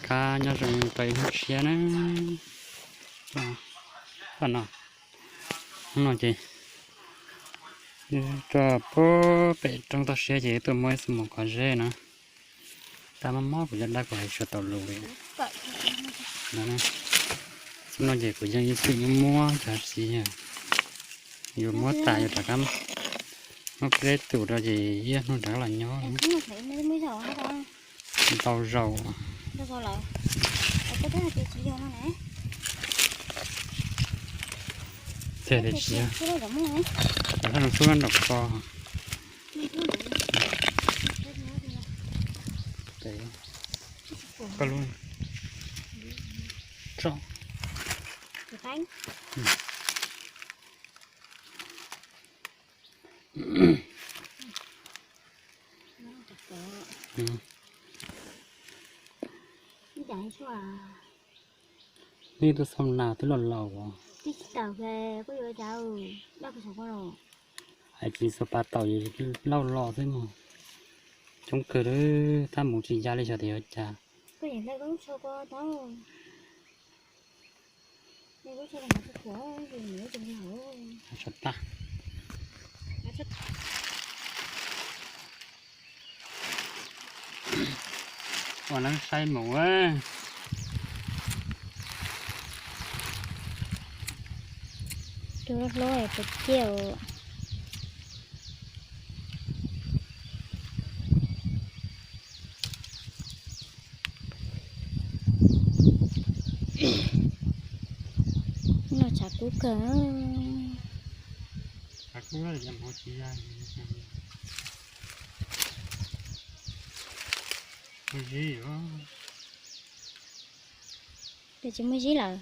Kab nyob zoo rau ib hnub tshiab na. Paj no, hnub no ces rau pem pem roob toj siab ces tuaj muab ib xuab moos kov zeb na. Tab mob mob kuv caj dab kuv hais tsis tau lus li. Hnub no ces kuv yeej ib txwm muab muab cov txiv, yuav muab tas yuav rov qab muab peb tus rau ces ib hnub rov qab los nyob. Ntau zaus. Txawm tias tsis yog, kom sab zoo sub nraum ko. Koj lub tso. Nej tuaj xauj nas twb laus laus. Hais tsis xav pas taum lauj los xwb mog. Coob kawg, tab mus tsis ya li xyov tias yuav cas. Ua neeb saib mus. Cua hlob puas ciaj. No tshav kub kawg. Ces tsis muaj zib lawm.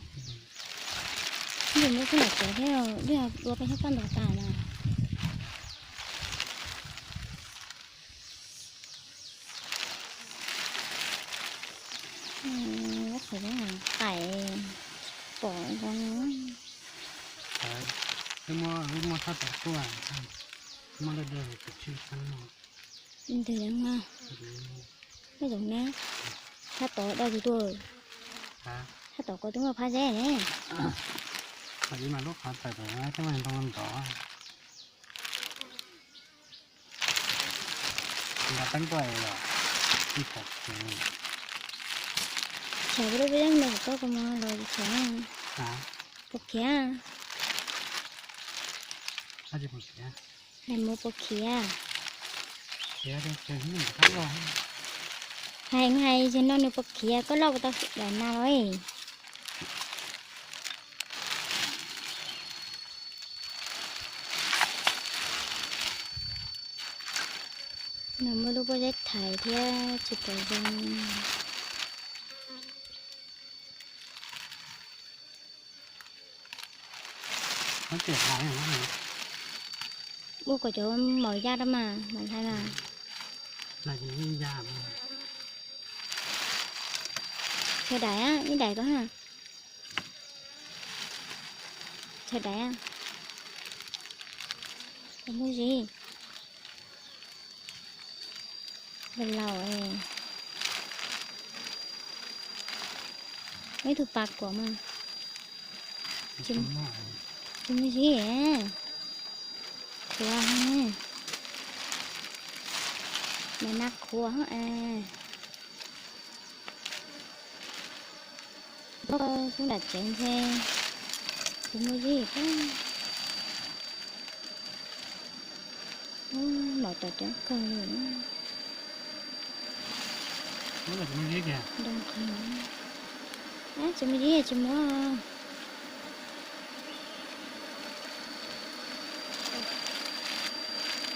Nws muab xub nram tsev thiab, nws ua peb nyob paj ntaus tas mas. Qhov qaim pom zoo. Wb muab thab tod tuaj, muab dawj dawj tus tswj xab no. Ntws yog mas, nej zoov ne, thab tod dawj tus tuaj, thab tod ko twb muaj phab zeb ne. Lub qhov tawm tod thiab ntoo ntov. Nqa teeb tuaj los ib pom khiav. Tshav kuv lub pob zeb me kuv koj kuv mus los tsis tshav. Pom khiav. Hais mus pom khiav. Hais hais no nws pom khiav koj loj kuv tau daim nas los. Nws muaj lub pob zeb thaiv thiab tsis pom zoo. Muab kom cov maum ya rau mas mam hlais mas. Chaw daim, ib daim ko ha. Chaw daim. Muaj zib. Laus laus. Muaj ib tug pas kuam mas. Tsis muaj zib. Qhuav. Nws nas qhuav hos. Xub nram tsev ntshe tsis muaj zib thiab. Maum tom coob kawg li. Tsis muaj zib tsis muaj.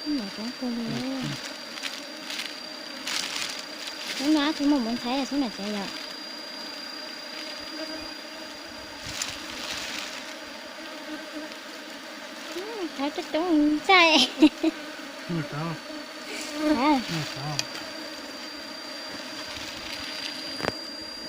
Maum coob kawg li. Xub no tsis muaj mus ntxhais xub nram tsev yom. Thab coob coob ntxaij.